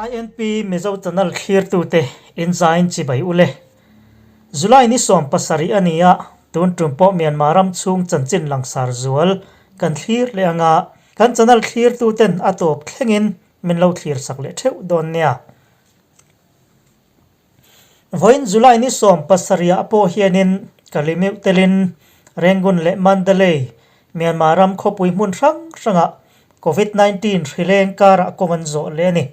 INP Mizo Channel thlirtute inzain chibai ule. July ni 17 a ni a, tun tum pawh Myanmar ram chhung chanchin langsar zual kan thlir leh anga kan channel thlirtuten a tawp thlengin min lo thlir sak leh theuh dawn nia. Vawiin July ni 17 ah pawh hianin Kalimeuh telin Rangoon leh Mandalay, Myanmar ram khawpui hmun hrang hrangah Covid 19 hri leng karah kawng an zawh leh a ni.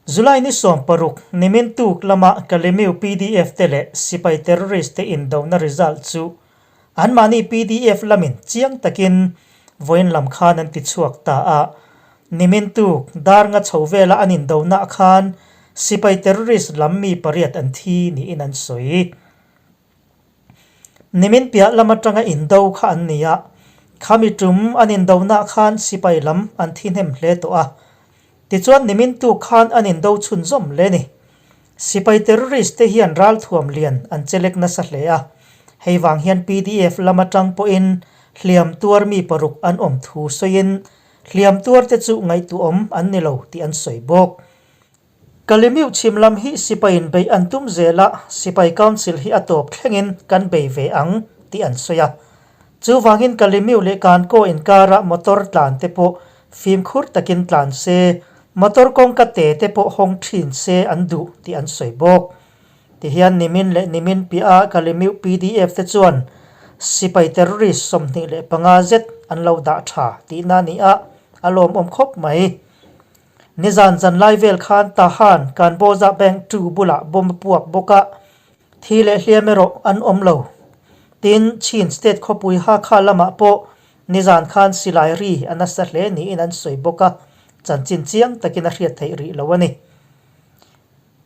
July ni 16 nimin tuk lama Kalimeuh PDF te leh sipai terrorist te indona result chu anmahni PDF lamin chiang takin vawiin lam khan an ti chhuak ta a. Nimin tuk dar nga chho vela an indona khan sipai terrorist lam mi pariat an thi niin an sawi. Nimin piah lam atanga indo kha an ni a, khami tum an indona khan sipai lam an thi hnem hle tawh a. Tichuan nimin tuk khan an indo chhunzawm hle ni. Sipai terrorist te hian ralthuam lian an chelek nasa hle a, hei vang hian PDF lam atang pawhin hliam tuar mi paruk an awm thu sawiin hliam tuar te chu ngaihtuahawm an ni lo tih an sawi bawk. Kalimiuh chhim lam hi sipaiin beih an tum zel a, sipai council hi a tawp thlengin kan bei ve ang tih an sawi a. Chuvangin Kalimiuh leh Kankaw inkara motor tlan te pawh fimkhur takin tlan se, motor kawngka te te pawh hawng thin se an duh tih an sawi bawk. Tihian nimin leh nimin piah a Kalimiuh PDF te chuan sipai terrorist 25 zet an lo dah tha tihna a ni a, a lawmawm khawp mai. Nizan zan lai vel khan Tahan Kanbawza Bank tu bulah bomb a puak bawk a, thi leh hliam erawh an awm lo. Tin, Chin State khawpui Hakha lamah pawh nizan khan silai ri a nasa hle niin an sawi bawk a, chanchin chiang takin a hriat theih rih lo a ni.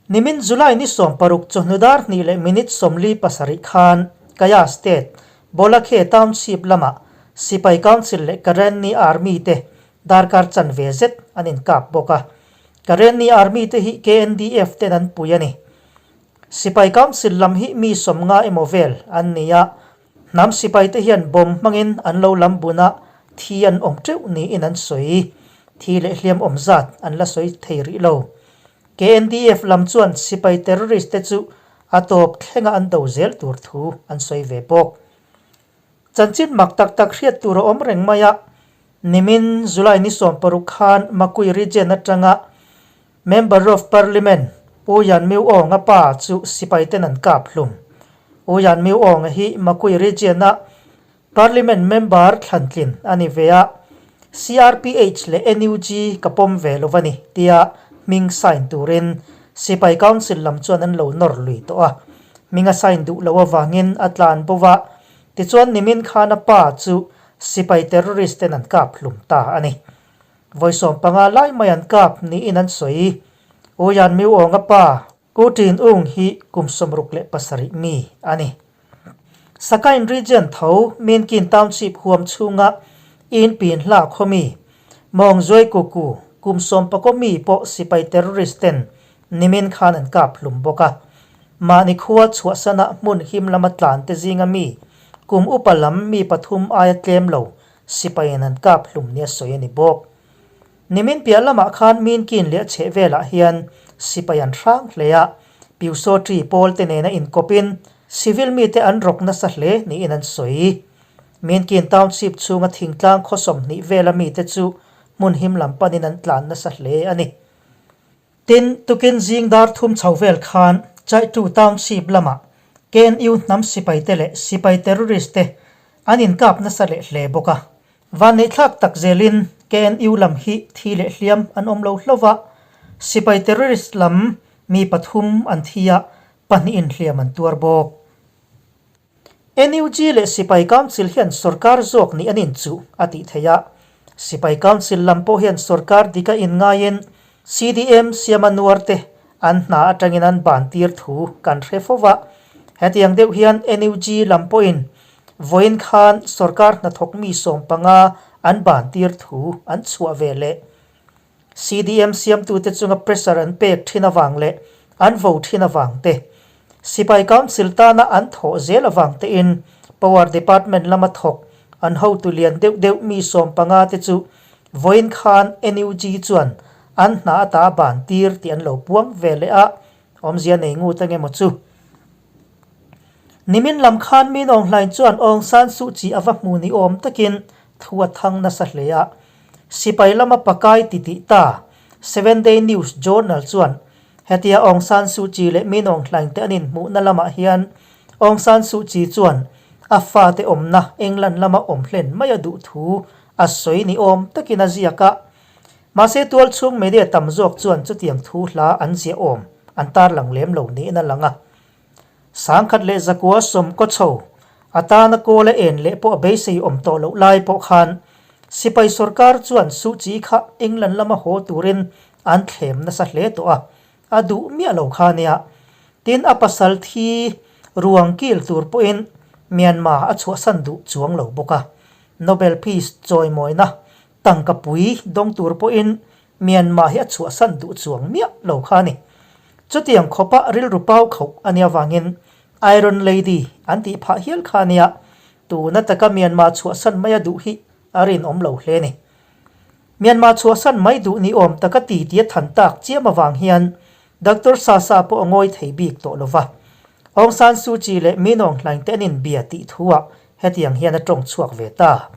Nimin July ni 16 chawhnu dar hnih leh minute 47 khan Kaya State, Bawlakhe Township lamah Sipai Council leh Karenni Army te Darkar chanve zet an inkap bawk a. Karenni Army te hi KNDF ten an pui a ni. Sipai Council lam hi mi 50 emaw vel an ni a, hnam sipai te hian bomb hmangin an lo lam bun a, thi an awm teuh niin an sawi. Thi leh hliam awm zat an la sawi thei rih lo. KNDF lam chuan sipai terrorist te chu a tawp thlenga an do zel tur thu an sawi ve bawk. Chanchin mak tak tak hriat tur a awm reng mai a, nimin July ni 16 khan Makui Region atanga Member of Parliament U Yan Myu Aung a pa chu sipai ten an kap hlum. U Yan Myu Aung a hi Makui Region a Parliament member thlantlin a ni ve a, CRPH leh NUG ka pawm ve lo a ni tia hming sign turin Sipai Council lam chuan an lo nawr lui tawh a. Hming a sign duh loh avangin a tlan bo va, tichuan nimin khan a pa chu sipai terrorist ten an kap hlum ta a ni. Vawi 15 lai mai an kap niin an sawi. U Yan Myu Aung a pa U Tin Ung hi kum 67 mi a ni. Sakain Region tho Minkin Township huam chhunga in pin hla khawmi Mawng Zuai Kuku kum 19 mi pawh sipai terrorist ten nimin khan an kap hlum bawk a. Mahni khua chhuahsana hmun him lama tlan te zinga mi kum upa lam mi pathum aia tlem lo sipaiin an kap hlum nia sawi a ni bawk. Nimin piah lamah khan Minkin leh a chheh velah hian sipai an hrang hle a, Pyusawṭi pawl te nena inkawpin civil mite an rawk nasa hle niin an sawi. Minkin Township chhunga thingtlang khaw 20 vela mite chu hmun him lam panin an tlan nasa hle a ni. Tin, tukin zing dar thum chho vel khan Chaitu Township lamah KNU hnam sipai te leh sipai terrorist te an inkap nasa leh hle bawk a. Vanneihthlak tak zelin KNU lam hi thi leh hliam an awm lo hlauh a, sipai terrorist lam mi pathum an thi a, pahnihin hliam an tuar bawk. NUG leh Sipai Council hian sorkar zawk nih an inchuh a tih theih a, Sipai Council lam pawh hian sorkar dik a inngaiin CDM siama nuar te an hna atangin an ban tir thu kan hre fo va. Hetiang deuh hian NUG lam pawhin vawiin khan sorkar hnathawk mi 15 an ban tir thu an chhuah ve leh. CDM siamtute chunga pressure an pek thin avang leh an vo thin avang te, Sipai Council tana an thawh zel avang tein Power Department lama thawk an hotu lian deuh deuh mi 15 te chu vawiin khan NUG chuan an hna ata ban tir tih an lo puang ve leh a, awmzia nei ngut ange maw chu. Nimin lam khan Min Aung Hlaing chuan Aung San Suu Kyi a va hmu ni awm takin thu a thang nasa hle a. Sipai lama pakai ti tih ta Seven Day News Journal chuan hetia Aung San Suu Kyi leh Min Aung Hlaing te an inhmuhna lamah hian Aung San Suu Kyi chuan a fate awmna England lama awm hlen mai a duh thu a sawi ni awm takin a ziak a. Mahse tualchhung media tam zawk chuan chutiang thu hla an ziah awm an tarlang lem lo niin a lang a. Sangkhat leh zakua sawmkaw chho a tana kawl a en leh pawh a beisei awm tawh loh lai pawh khan sipai sorkar chuan Suu Kyi kha England lama haw turin an thlem nasa hle tawh a, a duh miah lo kha nia. Tin a pasal thi ruang kil tur pawhin Myanmar a chhuahsan duh chuang lo bawk a. Nobel Peace chawimawina Tangka pui dawng tur pawhin Myanmar hi a chhuahsan duh chuang miah lo kha a ni. Chutiang khawpa rilru pau khauh a nih avangin Iron Lady an tih phah hial kha a nia, tuna taka Myanmar chhuahsan mai a duh hi a rinawm lo hle a ni. Myanmar chhuahsan mai duh ni awm taka ti tia than tak chiam avang hian Doctor Sasa pawh a ngawi thei bik tawh lo va. Aung San Suu Kyi leh Min Aung Hlaing te an inbia tih thuah hetiang hian a tawng chhuak ve ta.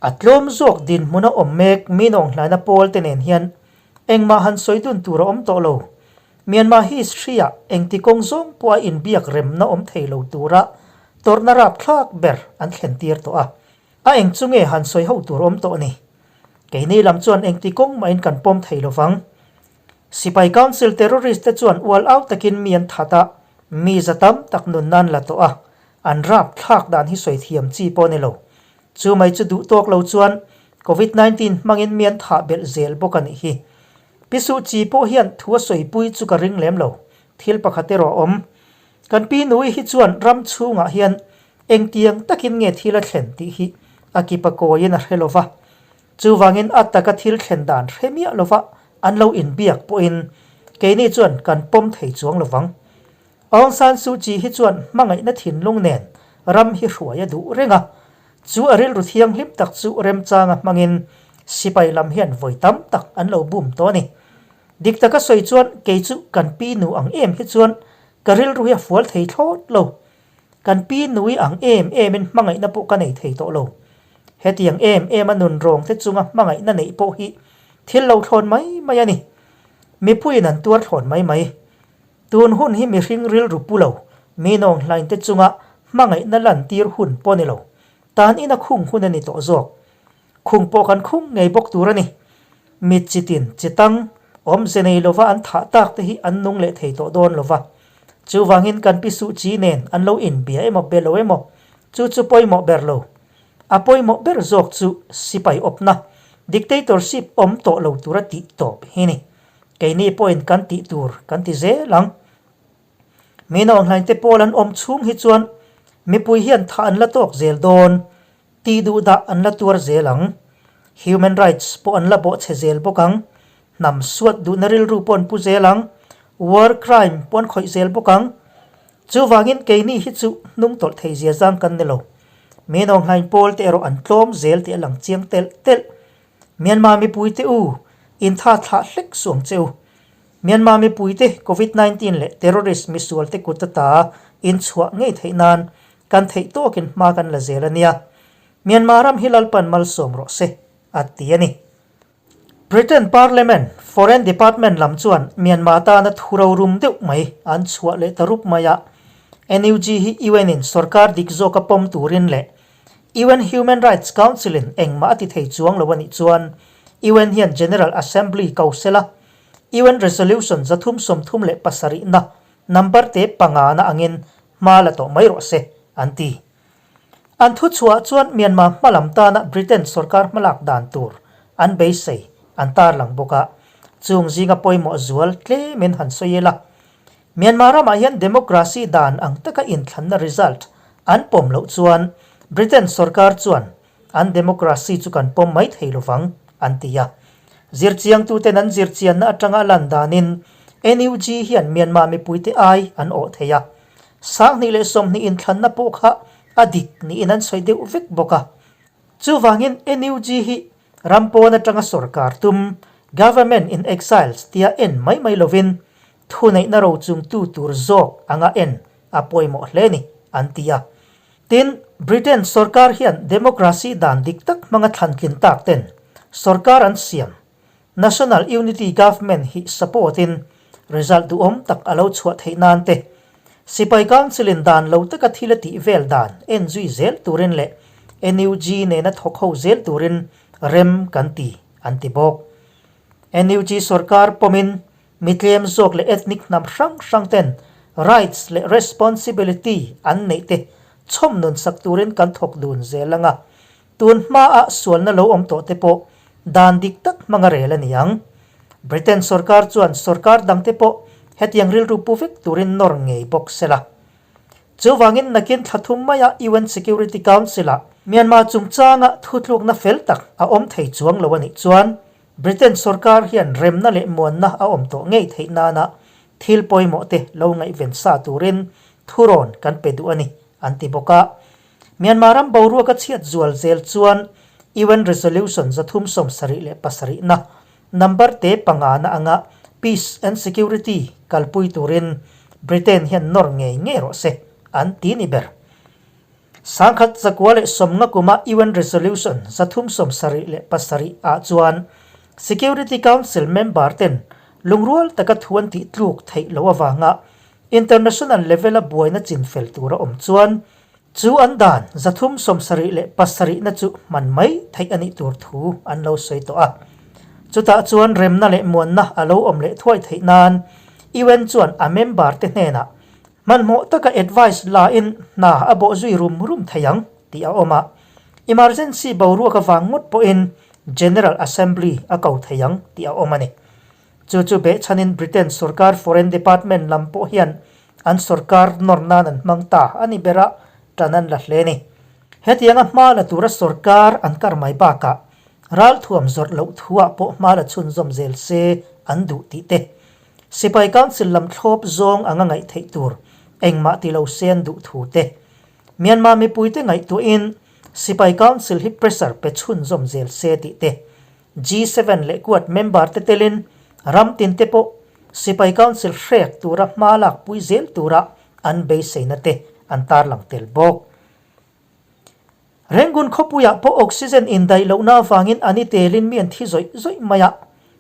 A tlawm zawk dinhmun a awm mek Min Aung Hlaina pawl te nen hian engmah han sawi dun tur a awm tawh lo. Myanmar history-ah engti kawng zawng pawh a inbiak remna awm thei lo tura tawrhna rapthlak ber an thlen tir tawh a. A eng chu nge han sawi ho tur awm tawh ni? Keini lam chuan engti kawng mahin kan pawm thei lo vang. Sipai Council terrorist te chuan ual au takin mi an that a, mi za tam tak nun nan la tawh a, an rapthlak dan hi sawi thiam chi pawh a ni lo. Chu mai chu duh tawk lo chuan Covid 19 hmangin mi an thah belh zel bawk a nih hi. Pi Suh Kyi pawh hian thu a sawipui chu ka ring lem lo. Thil pakhat erawh a awm. Kan pi nui hi chuan ram chhungah hian engtiang takin nge thil a thlen tih hi a kipa kawiin a hre lo va. Chuvangin a taka thil thlen dan hre miah lova an lo inbiak pawhin keini chuan kan pawm thei chuang lo vang. Aung San Suu Kyi hi chuan hmangaihna thinlung nen ram hi hruai a duh reng a, chu a rilru thianghlim tak chu remchanga hmangin sipai lam hian vawi tam tak an lo bum tawh a ni. Dik taka sawi chuan kei chu kan pi nu ang em hi chuan ka rilru hi a fual thei thlawt lo. Kan pi nui ang em emin hmangaihna pawh ka nei thei tawh lo. Hetiang em em a nun rawng te chunga hmangaihna neih pawh hi thil lo thlawn mai mai a ni. Mipuiin an tuar thlawn mai mai. Tun hun hi mihring rilru pu lo, mi nawng hlain te chunga hmangaihna lantir hun pawh ni lo. Tan ina khung hun a ni tawh zawk. Khung pawh kan khung ngei bawk tur a ni. Mi chitin, chitang, awmze nei lova an thah tak te hi an nung leh thei tawh dawn lova. Chuvangin kan pi Suh Kyi nen an lo inbia emaw be lo emaw, chu chu pawimawh ber lo. A pawimawh ber zawk chu sipai awpna, dictatorship, awm tawh lo tura tih tawp hi ni. Keini pawhin kan tih tur kan ti zel ang. Mi nawnghlainte pawl an awm chhung hi chuan mipui hian thah an la tawk zel dawn, tih duh dah an la tuar zel ang. Human rights pawh an la bawhchhe zel bawk ang. Hnam suat duhna rilru pawh an pu zel ang. War crime pawh an khawih zel bawk ang. Chuvangin keini hi chu hnung tawlh thei zia zang kan ni lo. Mi nawnghlain pawl te erawh an tlawm zel tih a lang chiang telh telh. Myanmar mipuite u, intha thlah hlek suang che u. Myanmar mipuite Covid 19 leh terrorist misualte kut ata inchhuah ngei theih nan kan theih tawkin hma kan la zel a nia. Myanmar ram hi Lalpan malsawm rawh se, a ti a ni. Britain Parliament Foreign Department lam chuan Myanmar tana thu rorum deuh mai an chhuah leh ta rup mai a. NUG hi UN in sorkar dik zawka pawm turin leh UN Human Rights Council-in engmah a ti thei chuang lo a nih chuan UN hian General Assembly ko sela UN Resolution 337 na number te pangana angin hma la tawh mai rawh se, an ti. An thuchhuah chuan Myanmar hmalam tana Britain sorkar hmalak dan tur an beisei an tarlang bawk a, chung zinga pawimawh zual tlemin han sawi ila. Myanmar ramah hian democracy dan ang taka inthlanna result an pawm loh chuan Britain sorkar chuan an democracy chu kan pawm mai thei lovang an ti a. Zirchiangtuten an zirchianna atanga a lan danin NUG hian Myanmar mipuite ai an awh thei a. 2020 inthlanna pawh kha a dik niin an sawi deuh vek bawk a. Chuvangin NUG hi ram pawn atanga sorkar tum. Government in Exiles tia en mai mai lovin thuneihna rochungtu tur zawk anga en a pawimawh hle ni, an ti a. Tin, Britain sorkar hian democracy dan dik tak hmanga thlantlin tak ten sorkar an siam National Unity Government hi support in result duhawm tak a lo chhuah theih nan te, Sipai Council in dan lo taka thil a tih vel dan en zui zel turin leh NUG nena thawk ho zel turin rem kan ti, an ti bawk. NUG sorkar pawmin mi tlem zawk leh ethnic hnam hrang hrang ten rights leh responsibility an neih te chhawm nun sak turin kan thawk dun zel ang a, Tun hmaah sualna lo awm tawh te pawh dan dik tak hmang a rel a ni ang. Britain sorkar chuan sorkar dangte pawh hetiang rilru pu vek turin nawr ngei bawk se la. Chuvangin nakin thla thum maia UN Security Council-ah Myanmar chungchanga thutlukna fel tak a awm thei chuang lo a nih chuan Britain sorkar hian remna leh muanna a awm tawh ngei theih nana thil pawimawh te lo ngaihven sa turin thurawn kan pe duh a ni, an ti bawk a. Myanmar ram boruak a chhiat zual zel chuan UN Resolution 377 na number te pangana anga Peace and Security kalpui turin Britain hian nawr ngei ngei rawh se an ti ni ber. 1990 kuma UN Resolution 377 ah chuan Security Council member ten lungrual taka thu an tih tluk theih loh avanga International level a buaina chinfel tur a awm chuan Chu an dan 377 na chu hman mai theih a nih tur thu an lo sawi tawh a. Chutah chuan remna leh muanna a lo awm leh thuai theih nan UN chuan a member te hnenah hmanhmawh taka advice la in hna a bawh zui rum rum thei ang tih a awm a. Emergency boruak avang ngawt pawhin General Assembly a ko thei ang tih a awm a ni. Chu chu behchhanin Britain sorkar Foreign Department lam pawh hian an sorkar nawr nan an hmang ta a ni ber a, tan an la hle a ni. Hetianga hma la tura sorkar an kar mai bakah ralthuam zawrh loh thuah pawh hma la chhunzawm zel se an duh tih te, Sipai Council lam thlawp zawng anga ngaih theih tur engmah ti lo se an duh thu te, Myanmar mipuite ngaihtuahin Sipai Council hi pressure pe chhunzawm zel se tih te, G7 leh Quad member te telin ram tin te pawh Sipai Council hrek tura hma lak pui zel tura an beiseina te an tarlang tel bawk. Rangoon khawpuiah pawh oxygen indaih lohna avangin an i telin mi an thi zawih zawih mai a,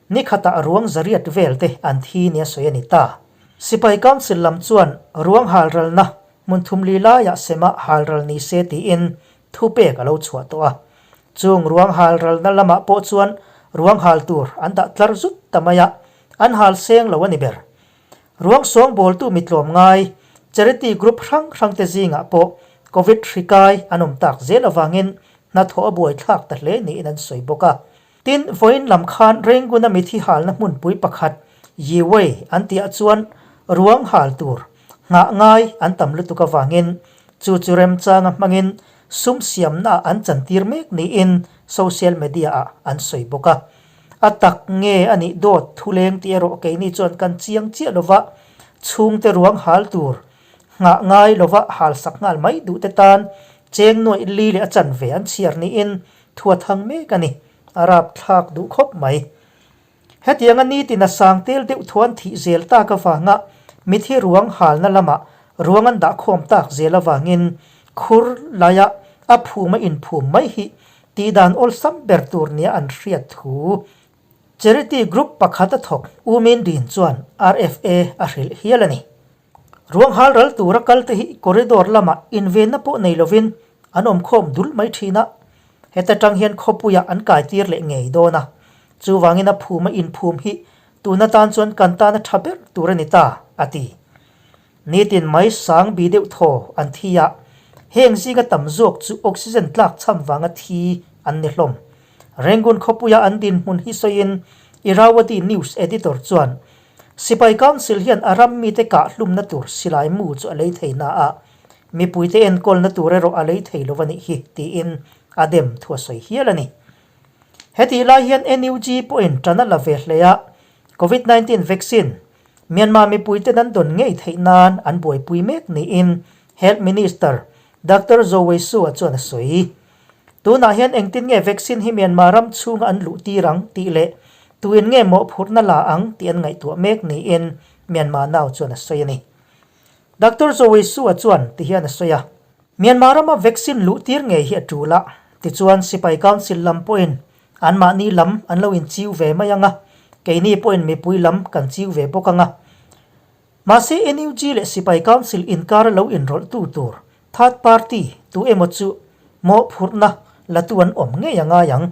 nikhatah ruang zariat vel te an thi nia sawi a ni ta. Sipai Council lam chuan ruang halralna hmun thum li laiah sema halral ni se tiin thupek a lo chhuah tawh a. Chung ruang hal ralna lamah pawh chuan ruang hal tur an dah tlar zut ta mai a, an hal seng lo a ni ber. Ruang sawngbawltu mi tlawm ngai, charity group hrang hrangte zingah pawh Covid hri kai an awm tak zel avangin hnathawh a buaithlak ta hle niin an sawi bawk a. Tin, vawiin lam khan Renguna mithi halna hmunpui pakhat Yiwei an tihah chuan ruang hal tur nghah ngai an tam lutuk avangin chu chu remchanga hmangin sum siamnaah an chantir mek niin social media-ah an sawi bawk a. A tak nge a nih dawt thuleng tih erawh keini chuan kan chiang chiah lova, chhungte ruang hal tur nghah ngai lova hal sak nghal mai duhte tan cheng nuaih li leh a chanve an chhiar niin Thu a thang mek a ni, a rapthlak duh khawp mai. Hetianga nitin a sang tel deuh thuan thih zel tak avanga mithi ruang halna lamah ruang an dahkhawm tak zel avangin khur laia a phum a inphum mai hi tihdan awlsam ber tur nia an hriat thu Charity group pakhat a thawk U Min Din chuan RFA a hrilh hial a ni. Ruang hal ral tura kal te hi corridor lamah invenna pawh nei lovin an awm khawm dul mai thin a, heta tang hian khawpuiah an kai tir leh ngei dawn a, chuvangin a phum a inphum hi tun atan chuan kan tana tha ber tur a ni ta, a ti. Nitin mai sang bi deuh thaw an thi a, heng zinga tam zawk chu oxygen tlak cham vanga thi an ni hlawm. Rangoon khawpuia an dinhmun hi sawiin Irrawaddy News editor chuan Sipai Council hian a ram mite kah hlumna tur silai mu chu a lei thei na a, mipuite enkawlna tur erawh a lei thei lo a nih hi, tiin a dem thu a sawi hial a ni. Hetih lai hian NUG pawhin tan a la ve hle a, Covid 19 vaccine Myanmar mipuiten an dawn ngei theih nan an buaipui mek niin Health Minister Doctor Zaw Wei Sua chuan a sawi. Tunah hian engtin nge vaccine hi Myanmar ram chhunga an luh tir ang tih leh Tuin nge mawhphurhna la ang tih an ngaihtuah mek niin Myanmar Now chuan a sawi a ni. Doctor Zoe Sua chuan ti hian a sawi a, Myanmar rama vaccine luh tir ngei hi a tul a, tichuan Sipai Council lam pawhin anmahni lam an lo inchiu ve mai ang a, keini pawhin mipui lam kan chiu ve bawk ang a. Mahse NUG leh Sipai Council inkara lo inrawlhtu tur third party tu emaw chu mawhphurhna latu an awm ngei a ngai ang.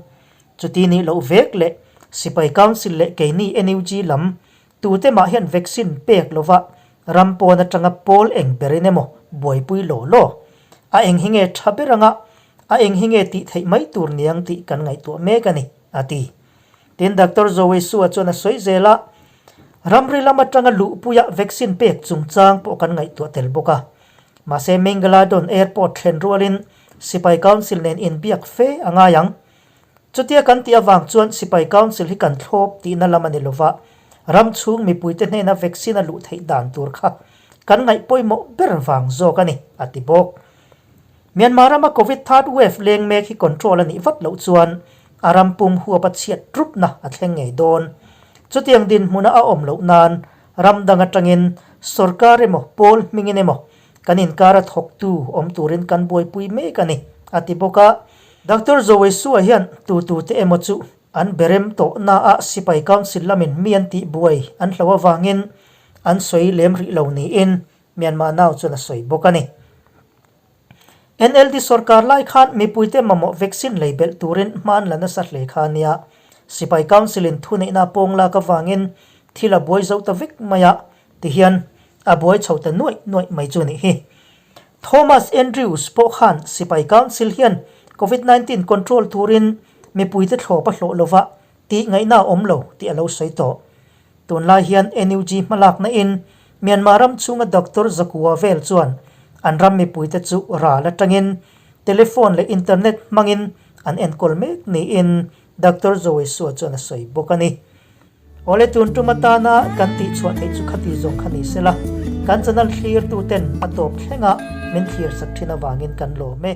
Chuti nih loh vek leh Sipai Council leh keini NUG lam tute mah hian vaccine pek lova ram pawn atanga pawl eng berin emaw buaipui law law. A eng hi nge tha ber anga a eng hi nge tih theih mai tur niang tih kan ngaihtuah mek a ni, a ti. Tin, Doctor Zoe Sua chuan a sawi zel a, Ramri lam atanga luhpuia vaccine pek chungchang pawh kan ngaihtuah tel bawk a. Mahse, Mingaladon Airport thlen rualin Sipai Council nen inbiak fe a ngai ang. Chutia kan tih avang chuan Sipai Council hi kan thlawp tihna lam a ni lova, ram chhung mipuite hnena vaccine a luh theih dan tur kha kan ngaih pawimawh ber vang zawk a ni, a ti bawk. Myanmar rama Covid third wave leng mek hi control a nih vat loh chuan a ram pum huap a chhiat rupna a thleng ngei dawn. Chutiang dinhmuna a awm loh nan ram dang atangin sorkar emaw pawl hmingin emaw kan inkar a thawktu awm turin kan buaipui mek a ni, a ti bawk a. Doctor Zoweisua hian tutute emaw chu an berem tawhnaah sipai council lamin mi an tihbuai an hlo avangin an sawi lem rih lo niin Myanmar Now chuan a sawi bawk a ni. NLD sorkar lai khan mipuite mamawh vaccine lei belh turin hma an la nasa hle kha a nia. Sipai Council in thuneihna a pawng lak avangin thil a buai zo ta vek mai a, tihian a buai chho ta nuaih nuaih mai chu nih hi. Thomas Andrews pawh khan Sipai Council hian Covid 19 control turin mipuite thlawp a hlawh lova tih ngaihna a awm lo tih a lo sawi tawh. Tunlai hian NUG hmalakna in Myanmar ram chhunga Doctor Zakua vel chuan an ram mipuite chu ral atangin telephone leh internet hmangin an enkawl mek niin Doctor Zoe Sua chuan a sawi bawk a ni. Awle tun tum atana kan tihchhuah theih chu khati zawng kha ni sela, kan channel thlirtu ten a tawp thlenga min thlir sak thin avangin kan lawm e.